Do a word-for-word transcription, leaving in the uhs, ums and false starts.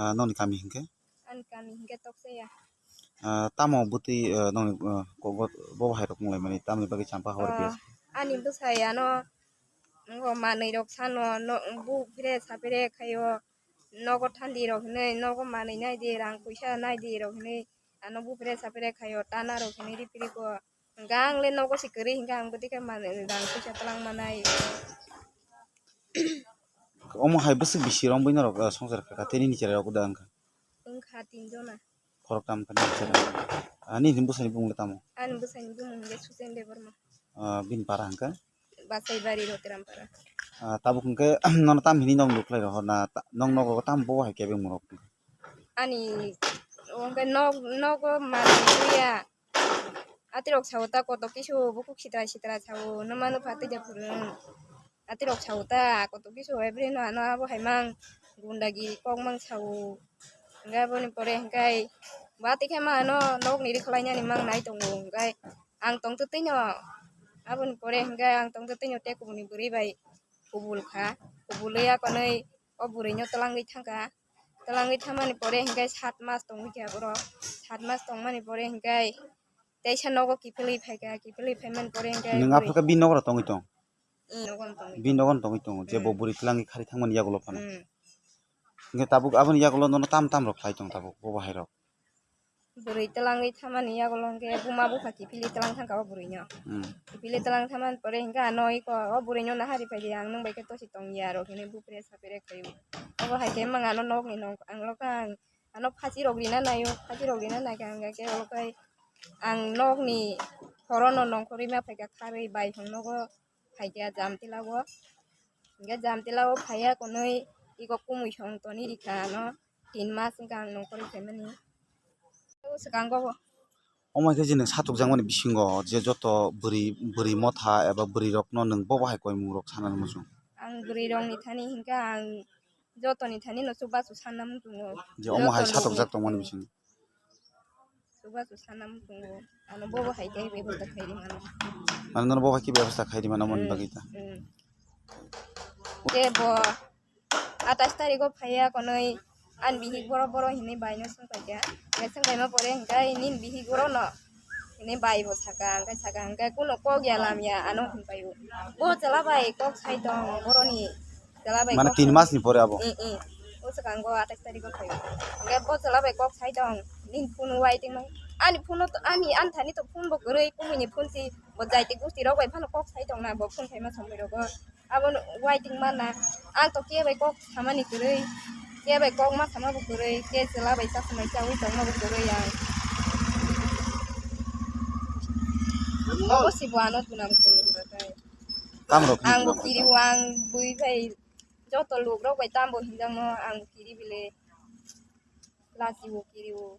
Ah, nokni kami hinkhe? Ani kami hinkhe Tokseya. Ah, tamo bwtwi, ah, nokni, ah, kogo bo bahai rok wnglaimani tamni bagwi champa hor Ah, bias? Ani bwsai ano ngo manwi rok sano no bu phre sapre khaio nogo thandi rok hinwi nogo manwi nai di rang puisa nai di rok hinwi ano bu phre sapre khaio tana rok hinwi ri phri ko. Hwnkhe ang le nogo se kwrwi hwnkhe ang bwtwi khe manwi rang puisa twlang manai. Omo hai bwswk bisi romwi norok, ah, swngchar kha kha tei nini cherai rok da wngkha? Wngkha tin jona. Khoroktham kha nini cherai. Ah, nini bwsani bumung le tamo? Ani bwsani bumung hwnkhe Suchen Debbarma. Ah, bini para hwnkhe? Basaibari Rotiram para. Ah, tabuk hwnkhe nono tam hini nog nuk lai rohor na ta-, nog nogo tam bo hai kebeng murok? Ani hwnkhe nog, nogo manwi ya. Atirok sao ta koto kisu bukhuk sitra sitra sao, numa nupha twi ja phuru. Atirok sao ta koto kisu, every no ano abo hai mang gundagi kok mang sao. Hwnkhe aboni pore hwnkhe ba tikhe ma ano nokni rikhlainani mang nai tongo, hwnkhe ang tongtwtwino aboni pore hwnkhe ang tongtwtwino tei kubuni bwrwi bai kubul kha, kubulwi akonwi o bwrwino twlangwi thangkha. Twlangwi thammani pore hwnkhe sat mas tongwi kha borok. Sat mas tongmani pore hwnkhe teisa nogo kiphilwi phaikha, kiphilwi phaimani pore hwnkhe Nwng bwrwi aphuru khe bini nogo tongwi tong? Mm, nogo tongwi Bini nogo tongwi tongo, je bo Mm. bwrwi twlangwi khari thangmani yagulo phano. Mm. Hwnkhe tabuk aboni yagulo nono tam tam rok khlai tong tabuk bo bahai rok? Bwrwi twlangwi thammani yagulo hwnkhe buma bupha kiphilwi twlang thangkha o bwrwino. Mm. Kiphilwi twlang thammani pore hwnkhe ano iko o bwrwino nahari phaidi ang nwng bai khe tosi tong ya rok hinwi bupre sapre khaio. Obo hai khe mang ano nokni nong ang lokha ang ano phachi rok rina naio, phachi rok rina naikha hwnkhe olo khai ang nokni horono nongkhorwi ma phaikha kharwi bai hwn nogo phaikha Jamtila o. Hwnkhe Jamtila o phaiya konwi iko kumui song toni rikha ano tin mas wngkha ang nongkhorwi phaimani. O swkango bo. Omo hai khe je nwng satukjakmani bisingo je joto bwrwi, bwrwi motha eba bwrwi rokno nwng bo bahai koimung rok sanani muchung? Ang bwrwi rokni thani hinkhe ang jotoni thani no chubachu sanna muchungo. Je omo hai Joto satukjak nokni tongmani thani. Bisingo. Chubachu sanna muchungo. Ano bo bahai khe bebosta khairi mano. Mane nono bo bahai khe bebosta khairi mano moni Mm, bagwi ta. Mm. Khe bo atais tarikgo phaiya konwi ani bihik boro boro hinwi baino swngpaikha. Hwnkhe swngpaima pore hwnkhe nini bihik borono hinwi bai bo saka, hwnkhe saka hwnkhe kuno kok ya lam ya ano hinpaio. Bo chwla bai kok sai tong boroni chwla bai Mane kok tin sai mas ni pore abo? Mm, mm. O swkango atais tarikgo phaio. Hwnkhe bo chwla bai kok sai tong nini phone waiting mang ani phone ani ani thani to phone bo kwrwi kumui ni phone si bo jaiti gusti rok bai phano kok sai tong na bo phone khaima somoi rogo. Abono waiting mana. Ang to khe bai kok samani kwrwi. Khe bai kok ma sama bo kwrwi. Khe chwla bai cha samai chawi tongma bo kwrwi ang. Obo si bo ano tunam khe wngkha khe. Tamrok Ang bo kiri o, ang bui bai joto luk rok bai tambo hinjak no ang kiri bile. Lasi bo kiri o.